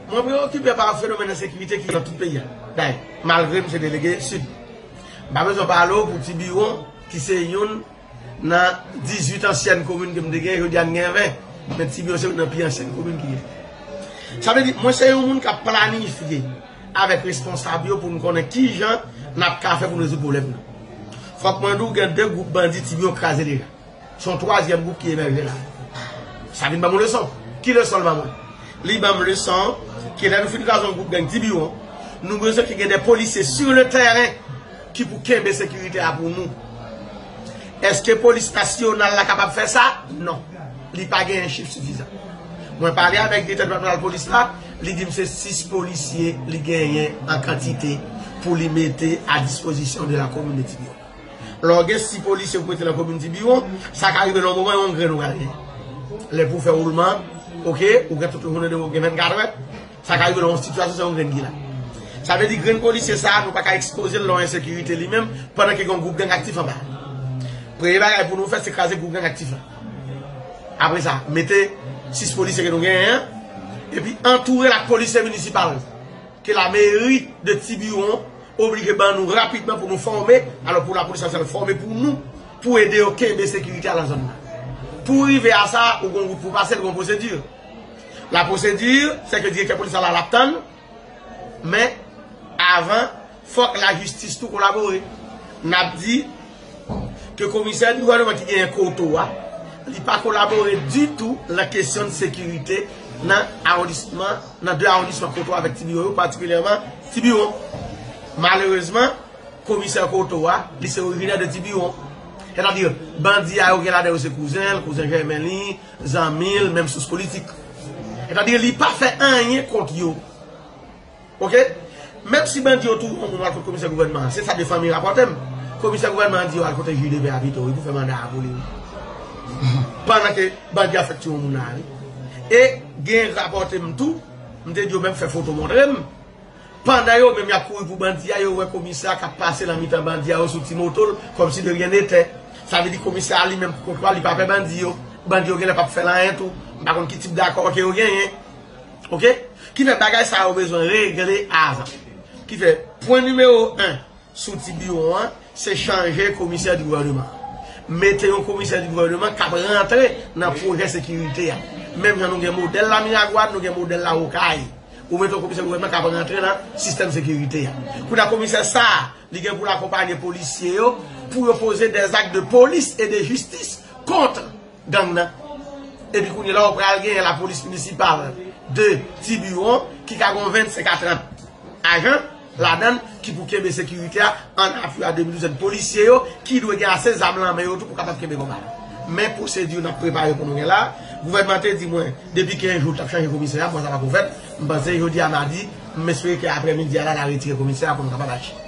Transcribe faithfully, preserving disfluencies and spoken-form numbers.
Mwen preokipe pa fenomèn ensekirite ki nan tout peyi a. Dayè, malgre m se delege Sid, m pa bezwen pale w pou Tibiwon, ki se youn nan dizuit ansyèn komin ke m te gen, jodi a n gen ven. Men Tibiwon se youn nan pi ansyèn komin ki gen. Sa vle di, mwen se yon moun k ap planifye avèk responsab yo pou n konnen kijan n ap ka fè pou n rezoud pwoblèm nan. Fòk mwen di w gen de gwoup bandi Tibiwon kraze deja. Se yon twazyèm gwoup ki emèje la. Sa vin ban m yon leson. Ki leson l ban mwen? Li ban m leson ke lè nou fin kraze yon gwoup gang Tibiwon, nou bezwen ke gen de polisye sur le terrain ki pou kenbe sekirite a pou nou. Èske polis nasyonal la kapab fè sa? Non. Li pa genyen chif sifizan. Mwen pale avèk direktè depatmantal polis la, li di m se sis polisye li genyen an kantite pou li mete a dispozisyon de la komin de Tibiwon. Lè w gen sis polisye pou mete nan komin Tibiwon, sa ka rive nan yon moman yon grenn ou pral gen. Lè pou fè woulman, oke, ou gen tout jounen de ou gen vennkatrè. Sa ka rive nan yon sitiyasyon se yon grenn ki la. Sa vle di grenn polisye sa a, nou pa ka ekspoze l nan ensekirite li menm, pandan ke gen yon gwoup gang aktif anba. Premye bagay pou nou fè, se kraze gwoup gang aktif la. Apre sa, mete sis polisye ke nou genyen an, epi antoure l ak polisye minisipal ke lameri de Tibiwon oblije ban nou rapidman pou nou fòme, alò pou lapolis nasyonal fòme pou nou, pou ede yo kenbe sekirite a nan zòn nan. Pou rive a sa, ou gon wout pou pase, l gon pwosedi. La pwosedi, se ke direktè polis la la, l ap tann, men avan, fòk lajistis tou kolabore. N ap di ke komisè gouvènman ki genyen Koto a, li pa kolabore ditou nan kesyon de sekirite nan awondisman, nan de awondisman Koto avèk Tibiwon yo, patikilyèman Tibiwon. Malerezman, komisè Koto a, li se orijinè de Tibiwon. Sètadi, bandi a yo gen ladan yo se kouzen l, kouzen jèmen li, zanmi l, menm sous politik. Sètadi, li pa fè anyen kont yo. Oke? Menm si bandi yo touye yon moun, al kot komisè gouvènman an, se sa de fanmi rapòte m. Komisè gouvènman an di yo al kote jij de pè a pito, wi, pou fè manda a pou li, wi. Pandan ke bandi a fèk tiye yon moun la, wi. E gen rapòte m tou, m te di yo menm fè foto montre m. Pandan yo menm y ap kouri pou bandi a, yo wè komisè a k ap pase nan mitan bandi a yo sou ti moto l, kòmsi de rien n'était. Sa vle di komisè a li menm pou kont pa l, li pa pè bandi yo. Bandi yo genlè p ap fè l anyen tou. M pa konn ki tip dakò ke yo genyen. Oke? Ki fè bagay sa yo bezwen regle avan. Ki fè, pwen nimewo en sou Tibiwon an, se chanje komisè di gouvènman. Mete yon komisè di gouvènman k ap rantre nan pwojè sekirite a. Menm jan nou gen modèl la Miragwàn, nou gen modèl la Okay. Ou mete yon komisè gouvènman k ap rantre nan sistèm sekirite a. Kounye a komisè sa a, li gen pou l akonpanye polisye yo, pou yo poze des actes de police et de justice contre gang nan. Epi kounye la, ou pral gen lapolis minisipal de Tibiwon ki ka gen vennsenk a trant ajan ladan l ki pou kenbe sekirite a an apui a de mil douz polisye yo ki dwe gen ase zam nan men yo tou pou kapab kenbe konba la. Men pwosedi n ap prepare pou nou gen la, gouvènman te di mwen depi kenz jou l t ap chanje komisè a, bon sa pako fèt, m panse jodi a madi, m espere ke aprèmidi a la, l a retire komisè a pou nou kapab aji.